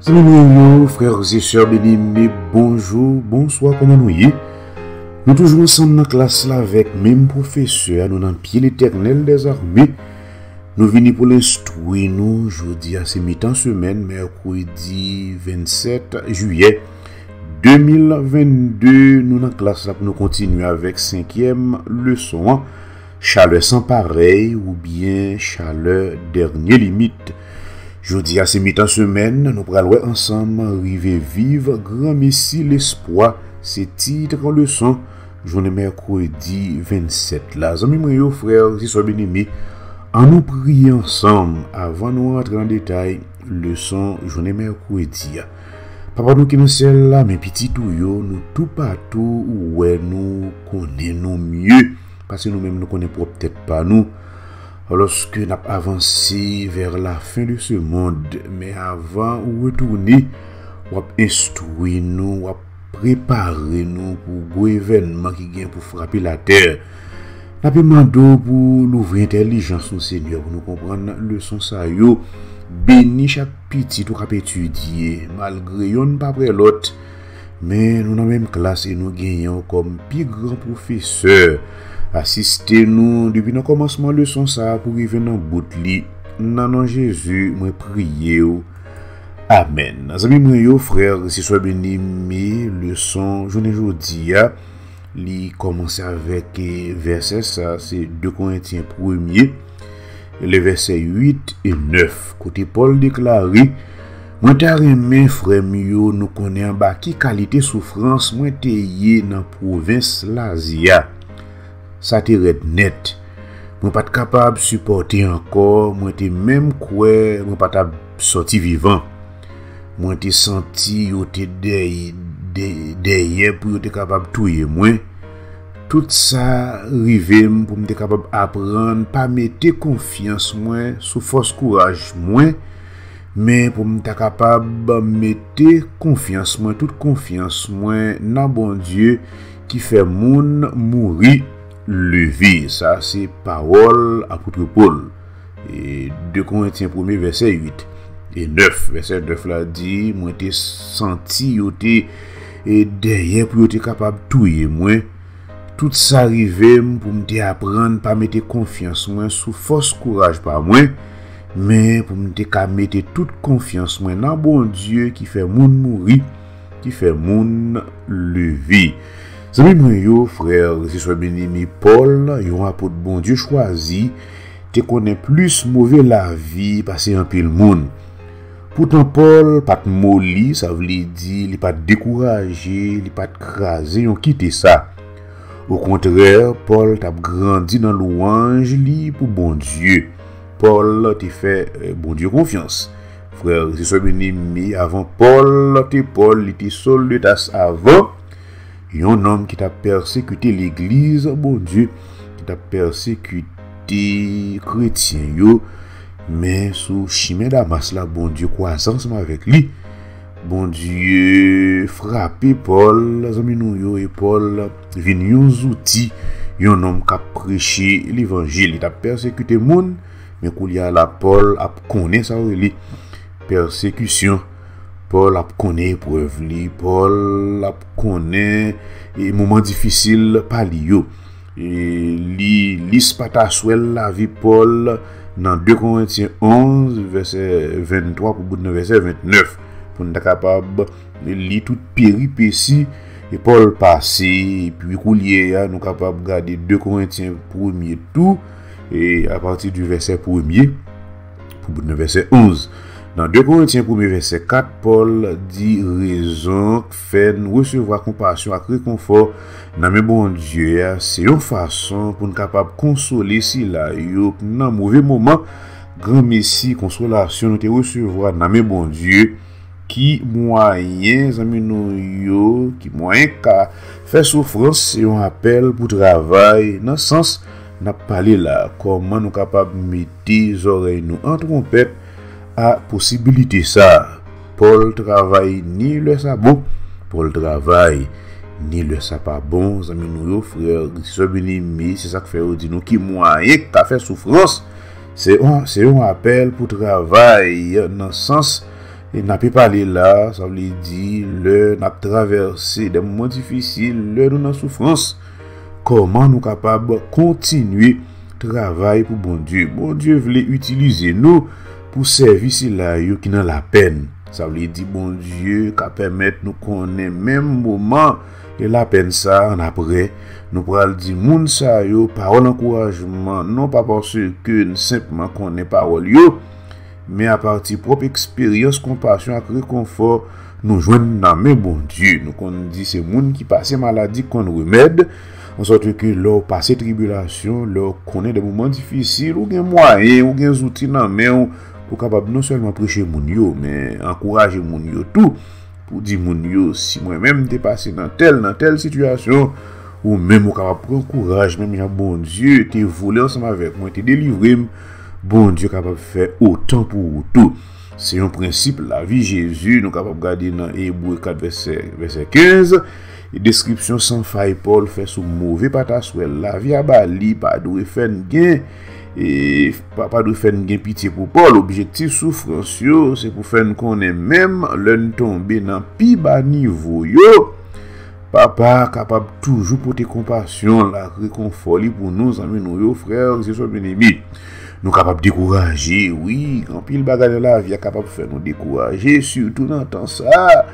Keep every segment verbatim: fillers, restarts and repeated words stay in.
Zanmi mwen yo, frè e sè byeneme, bonjou, bonswa, kòman nou ye? Nou toujou ansanm nan klas la avèk menm pwofesè a, nou nan pye Letènèl dèzame. Nou vini pou l enstwi nou, jodi a se mitan semèn, mèkredi vennsèt jiyè de mil vennde, nou nan klas la pou nou kontinye avèk senkyèm leson an, chalè san parèy oubyen chalè dènye limit. Jodi a se mitan semèn, nou pral wè ansanm rive viv granmesi lespwa, se tit leson jounen mèkredi vennsèt la. Zanmi mwen yo, frè e sè byeneme, ann nou priye ansanm avan nou rantre nan detay leson jounen mèkredi a. Papa nou ki nan syèl la, men pitit ou yo, nou toupatou ou wè nou, konnen nou mye pase nou menm nou konnen pwòp tèt pa nou. Alòske n ap avanse vers la fin de ce monde, men avan ou retounen, w ap enstwi nou, w ap prepare nou pou gwo evènman ki gen pou frape latè. N ap mande w pou w louvri entèlijans nou, Senyè, pou nou konprann leson sa yo. Beni chak pitit ou k ap etidye, malgre yonn pa prè lòt, men nou nan menm klas e nou genyen w kòm pi gran pwofesè. Asiste nou depi nan kòmansman leson sa a pou rive nan bout li. Nan non Jezi, mwen priye w. Amèn. Zanmi mwen yo, frè e sè byeneme, leson jounen jodi a, li kòmanse avèk, eh, vèsè sa, se de Korentyen premye, le vèsè uit e nèf, kote Pòl deklare, mwen ta renmen, frè m yo, nou konnen anba ki kalite soufrans mwen te ye nan pwovens Lazi a. Sa te rèd nèt. Mwen pa t kapab sipòte ankò, mwen te menm kwè mwen pa t ap sòti vivan. Mwen te santi yo te dèy-, dè-, dèyè pou yo te kapab touye mwen. Tout sa rive m pou m te kapab aprann pa mete konfyans mwen sou fòs kouraj mwen, men pou m ta kapab mete konfyans mwen, tout konfyans mwen nan Bondye ki fè moun mouri leve. Sa se pawòl apot Pòl. E de Korentyen premye vèsè uit e nèf. Vèsè nèf la di, mwen te santi yo te, e, dèyè pou yo te kapab touye mwen. Tout sa rive m pou m te aprann pa mete konfyans mwen sou fòs kouraj pa mwen, men pou m te ka mete tout konfyans mwen nan Bondye ki fè moun mouri, ki fè moun leve. Zanmi mwen yo, frè e sè byeneme, Pòl, yon apot Bondye chwazi, te konnen plis move lavi pase anpil moun. Poutan, Pòl pa t moli, sa vle di li pa t dekouraje, li pa t kraze yon kite sa. Okontrè, Pòl t ap grandi nan lwanj li pou Bondye. Pòl te fè, eh, Bondye konfyans. Frè e sè byeneme, avan Pòl te Pòl, li te Sòl de Tas avan, yon nonm ki t ap pèsekite legliz Bondye, ki t ap pèsekite kretyen yo, men sou chimen Damas la, Bondye kwaze ansanm avèk li. Bondye frape Pòl, zanmi nou yo, e Pòl vin yon zouti, yon nonm k ap preche levanjil. Li t ap pèsekite moun, men koulye a la, Pòl ap konnen sa yo rele pèsekisyon. Pòl ap konnen eprèv li. Pòl ap konnen, e, moman difisil pa li yo. E, li, lis pa ta swèl lavi Pòl nan de Korentyen onz, vèsè venntwa pou bout nan vèsè ventnèf, pou n ta kapab li tout peripesi e Pòl pase. Epi koulye a, nou kapab gade de Korentyen premye tou, e apati di vèsè premye pou bout nan vèsè onz. Nan de Korentyen premye vèsè kat, Pòl di rezon k fè n resevwa konpasyon ak rekonfò nan men Bondye a, se yon fason pou n kapab konsole sila yo k nan move moman. Granmesi konsolasyon nou te resevwa nan men Bondye, ki mwayen, zanmi nou yo, ki mwayen ka fè soufrans, se yon apèl pou travay nan sans n ap pale la, kòman nou kapab mete zòrèy nou an twonpèt a posibilite sa. Pòl travay ni lè sa bon, Pòl travay ni lè sa pa bon, zanmi nou yo, frè e sè byeneme, se sa k fè yo di nou ki mwayen k ka fè soufrans. Se yon, se yon apèl pou travay nan sans e n ape pale la, sa vle di lè n ap travèse de moman difisil, lè nou nan soufrans, kòman nou kapab kontinye travay pou Bondye. Bondye vle itilize nou pou sèvi sila yo ki nan lapèn. Sa vle di Bondye ka pèmèt nou konnen menm moman e lapèn sa a annapre, nou pral di moun sa yo pawòl ankourajman, non pa paske n senpman konnen pawòl yo, men apati pwòp eksperyans, konpasyon ak rekonfò nou jwenn nan men Bondye. Nou konn di se moun ki pase maladi k konn remèd, ansòt ke lè w pase tribilasyon, lè w konnen de moman difisil, ou gen mwayen, ou gen zouti nan men w pou w kapab non sèlman preche moun yo, men ankouraje moun yo tou, pou di moun yo, si mwen menm m te pase nan tèl, nan tèl sitiyasyon, ou menm ou kapab pran kouraj, menm jan Bondye te vole ansanm avèk mwen, te delivre m, Bondye kapab fè otan pou ou tou. Se yon prensip lavi Jezi, nou kapab gade nan Ebre kat vèsè, vèsè kenz, e deskripsyon san fay Pòl fè sou move pataswèl lavi a ba li pa dwe fè n gen, e pa, pa dwe fè n gen pitye pou Pòl. Objektif soufrans yo, se pou fè n konnen menm lè n tonbe nan pi ba nivo yo, Papa kapab toujou pote konpasyon l ak rekonfò li pou nou, zanmi nou yo, frè e sè byeneme. Nou kapab dekouraje, wi, anpil bagay nan lavi a kapab fè nou dekouraje, sitou nan tan sa a.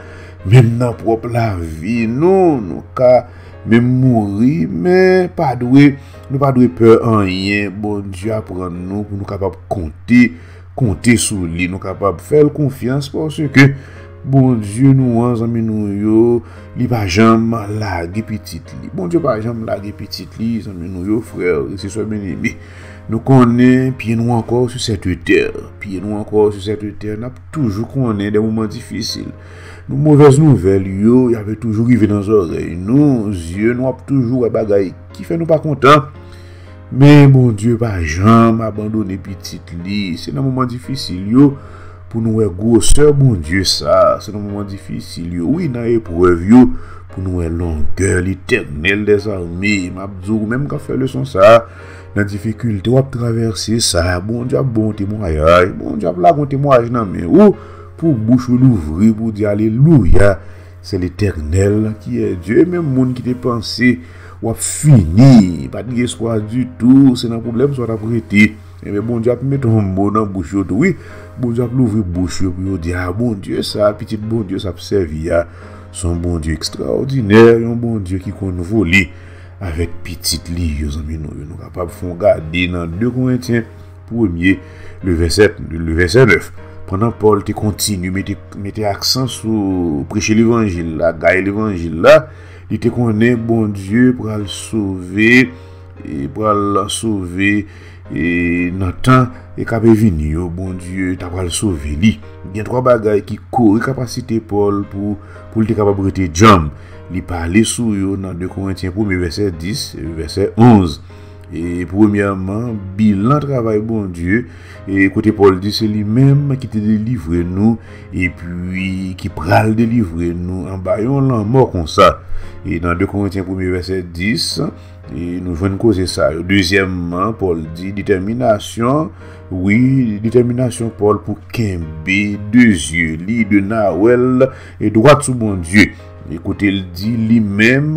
Menm nan pwòp lavi nou, nou ka menm mouri, men pa dwe, nou pa dwe pè anyen. Bondye aprann nou pou nou kapab konte, konte sou li, nou kapab fè l konfyans, paske Bondye nou an, zanmi nou yo, li pa janm lage pitit li. Bondye pa janm lage pitit li, zanmi nou yo, frè e sè byeneme. Nou konnen pye nou ankò sou sèt tè. Pye nou ankò sou sèt tè, n ap toujou konnen de moman difisil. Nou movèz nouvèl yo, y ape toujou rive nan zòrèy nou, zye nou ap toujou wè bagay ki fè nou pa kontan. Men Bondye pa janm abandone pitit li. Se nan moman difisil yo pou nou wè gwosè Bondye sa. Se nan moman difisil yo, wi, nan eprèv yo, pou nou wè longè Letènèl dèzame. M ap di w, ou menm k ap fè leson sa a, nan difikilte w ap travèse sa a, Bondye ap ba w yon temwayaj. Bondye ap lage yon temwayaj nan men ou pou bouch ou louvri pou w di, alelouya, c'est l'Éternel qui est Dieu. E menm moun ki te panse w ap fini, pa t gen espwa ditou, se nan pwoblèm sa w t ap rete. Ebyen, Bondye ap mete yon mo nan bouch yo tou, wi. Bondye ap louvri bouch yo pou yo di, a, Bondye sa, pitit Bondye sa ap sèvi a, se yon Bondye ekstraòdinè, yon Bondye ki konn vole avèk pitit li yo, zanmi nou yo. Nou kapab fè yon gade nan de Korentyen premye, le vèsè, le vèsè nèf. Pandan Pòl te kontinye mete, mete aksan sou preche levanjil la, gaye levanjil la, li te konnen Bondye pral sove, e pral sove, e nan tan e k ap vini yo, Bondye ta pral sove li. Gen twa bagay ki kore kapasite Pòl pou, pou l te kapab rete djanm. Li pale sou yo nan de Korentyen premye vèsè dis, vèsè onz. E premyèman, bilan travay Bondye, e kote Pòl di se li menm ki te delivre nou, epi ki pral delivre nou anba yon lanmò konsa. E nan de Korentyen premye vèsè dis, e nou jwenn koze sa yo. Dezyèmman, Pòl di detèminasyon, wi, detèminasyon Pòl pou kenbe de zye li, de nawèl, e dwat sou Bondye. E kote l di li menm,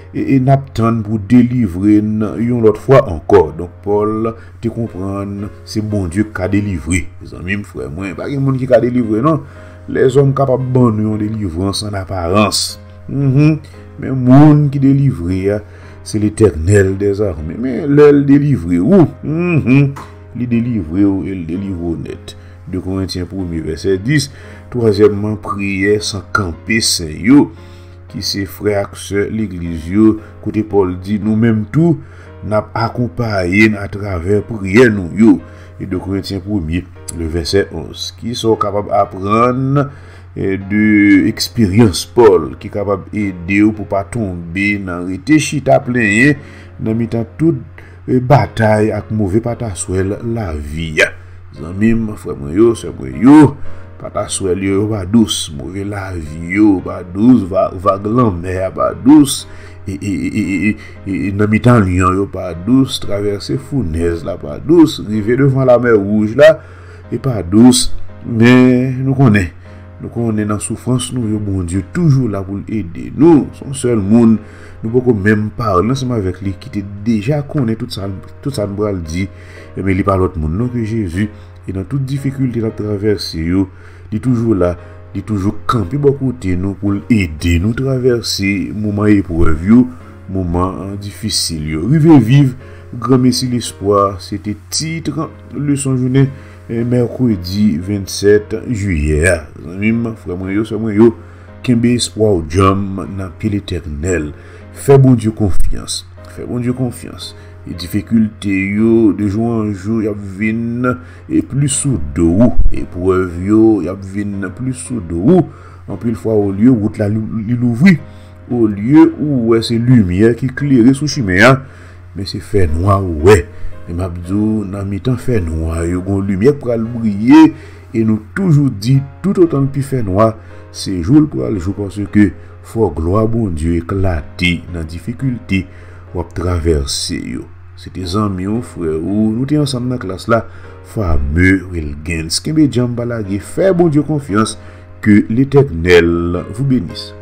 e, e n ap tann pou delivre n yon lòt fwa ankò. Donk, Pòl te konprann se Bondye k ka delivre. Zanmi m, frè mwen, pa gen moun ki ka delivre, non. Lèzòm kapab ban nou yon delivrans an aparans. Mhm. Men moun ki delivre a, se Letènèl dèzame. Men lè l delivre ou, mhm, li delivre w e l delivre w nèt. de Korentyen premye, vèsè dis. Twazyèmman, priyè san kanpe sen yo, ki se frè ak sè legliz yo, kote Pòl di, nou menm tou, n ap akonpaye n atravè priyè nou yo. E de Korentyen premye, le vèsè onz. Kisa w kapab aprann, e, de eksperyans Pòl ki kapab ede w pou pa tonbe nan rete chita plenyen nan mitan tout, e, batay ak move pataswèl lavi a? Zanmi m, frè mwen yo, sè mwen yo, pataswèl yo, yo pa dous. Move lavi yo pa dous. Va-, vag lanmè a pa dous. E, e, e, e, e, e, e nan mitan lyon yo pa dous. Travèse founèz la pa dous. Rive devan Lamè Wouj la, e pa dous. Men nou konnen, Nou konnen nan soufrans nou yo, Bondye toujou la pou l ede nou. Se yon sèl moun nou poko menm pale ansanm avèk li ki te deja konnen tout sa, tout sa n pral di. Ebyen, li pa lòt moun non ke Jezi. E nan tout difikilte n ap travèse yo, li toujou la, li toujou kanpe bò kote nou pou l ede nou travèse moman eprèv yo, moman difisil yo. Rive viv, granmesi lespwa, se te tit leson jounen mèkredi vennsèt jiyè a. Zanmi m, frè mwen yo, sè mwen yo, kenbe espwa w djanm nan pye Letènèl. Fè Bondye konfyans. Fè Bondye konfyans. E difikilte yo, de jou an jou, y ap vin e plis sou do ou. Eprèv yo, y ap vin plis sou do ou. Anpil fwa, olye wout la li louvri, olye ou wè se limyè ki klere sou chimen an, men se fènwa ou wè. Men m ap di w, nan mitan fènwa yo, gon limyè k pral briye, e nou toujou di, toutotan l pi fènwa, se jou l pral jou, paske fò glwa Bondye eklate nan difikilte w ap travèse yo. Se te zanmi w, frè ou, nou te ansanm nan klas la, Fame Wilgens. Kenbe djanm, pa lage, fè Bondye konfyans, ke Letènèl vous bénisse.